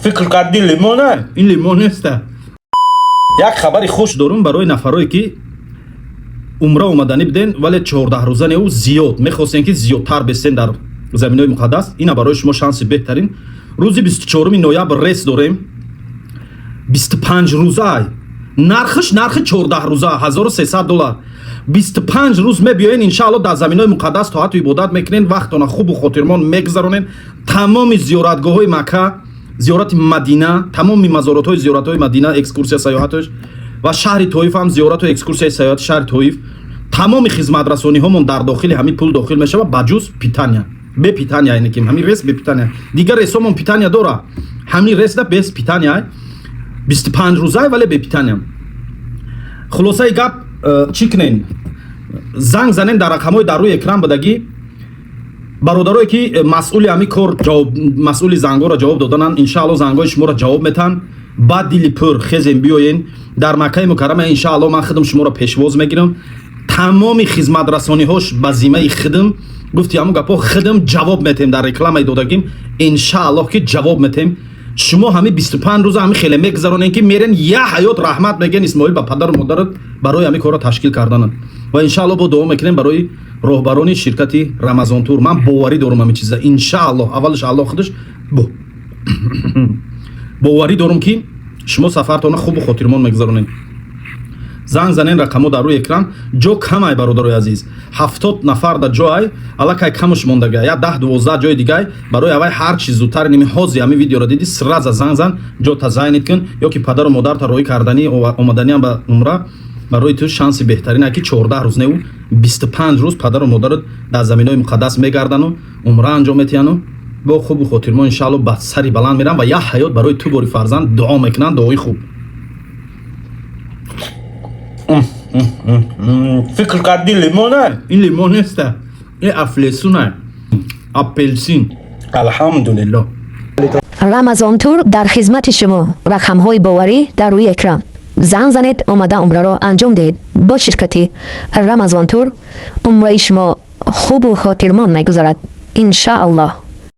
Фикр кардӣ, лимона? Ин лимон неста. Як хабари хуш дорум барои нафарое, ки умра омаданӣ буден, вале 14 рӯза неу зиёд мехостем, ки зиёдтар бесен дар заминои муқаддас. Ина барои шумо шанси беҳтарин. Рӯзи 24 ноябр рейс дорем, 25 рӯза. Нархш нархи 14 рӯза, 1300 доллар. 25 рӯз мебиёен, иншаалло, дар заминои муқаддас тоату ибодат мекунен, вақтона хубу хотирмон мегузаронен. Тамоми зиёратгоҳҳои Макка, зиёрати Мадина, тамоми мазоротҳои зиёратҳои Мадина, экскурсия, саёҳаташ ва шаҳри Тоиф ҳам, зиёрату экскурсияи саёҳати шаҳри Тоиф, тамоми хизматрасониҳомон дар дохили ҳамин пул дохил мешавад, ба ҷуз питания, бе питания. Яъне ки ҳамин рейс бе питания. Дигар рейсҳомон питания дора, ҳамин рейсда без питания, 25 рӯза, вале бе питания. Хулосаи гап, чӣ кунен? Занг занен дар рақамҳои дар рӯи экран будагӣ. Бародарое, ки масъули ҳамин кор, ҷавоб, масъули зангҳоро ҷавоб додананд, иншаалло, зангҳои шуморо ҷавоб метаҳанд. Ба дили пур хезем, биёен дар Маккаи Мукаррама. Иншаалло, ман худам шуморо пешвоз мегирам. Тамоми хизматрасониҳош ба зиммаи худам. Гуфти ҳамун гапҳо, худам ҷавоб метем. Дар рекламаи додагим, иншааллоҳ, ки ҷавоб метем. Шумо ҳамин 25 рӯза ҳамин хеле мегузаронем, ки мерен, я ҳаёт раҳмат мегӯен Исмоил ба падару модарат барои ҳамин корро ташкил кардананд. Ва иншаалло, бо дуо мекунем барои роҳбарони ширкати Рамазонтур. Ман боварӣ дорум ҳамин чиза, иншааллоҳ. Аввалаш Аллоҳ худаш, боварӣ дорум, ки шумо сафартона хубу хотирмон мегузаронед. Занг занен, рақамҳо дар рӯи экран. Ҷо камай, бародарои азиз, 70 нафар да ҷоай аллакай камуш мондага, я 10-12 ҷои дигай. Барои авай ҳар чи зудтар, ними ҳози ҳамин видеоро диди, сразу занг зан, ҷота занят кун ё ки падару модарта роҳӣ карданӣ омаданиам ба умра. Барои ту шанси беҳтарин, ки 14 рӯз неу 25 рӯз падару модарат дар заминои муқаддас мегардану умра анҷом метиҳану бо хубу хотирмон, иншаалло, ба сари баланд мерам ва як ҳаёт барои ту бори фарзанд дуо мекунанд, дуои хуб. Фикр кардӣ, лимона? Ин лимон неста, ин афлесуна, апелсин. Алҳамдулилло. Рамазон Тур дар хизмати шумо. Рақамҳои боварӣ дар рӯи экран. Занг занед, омада умраро анҷом диҳед. Бо ширкати Рамазон Тур умраи шумо хубу хотирмон мегузарад, иншааллоҳ.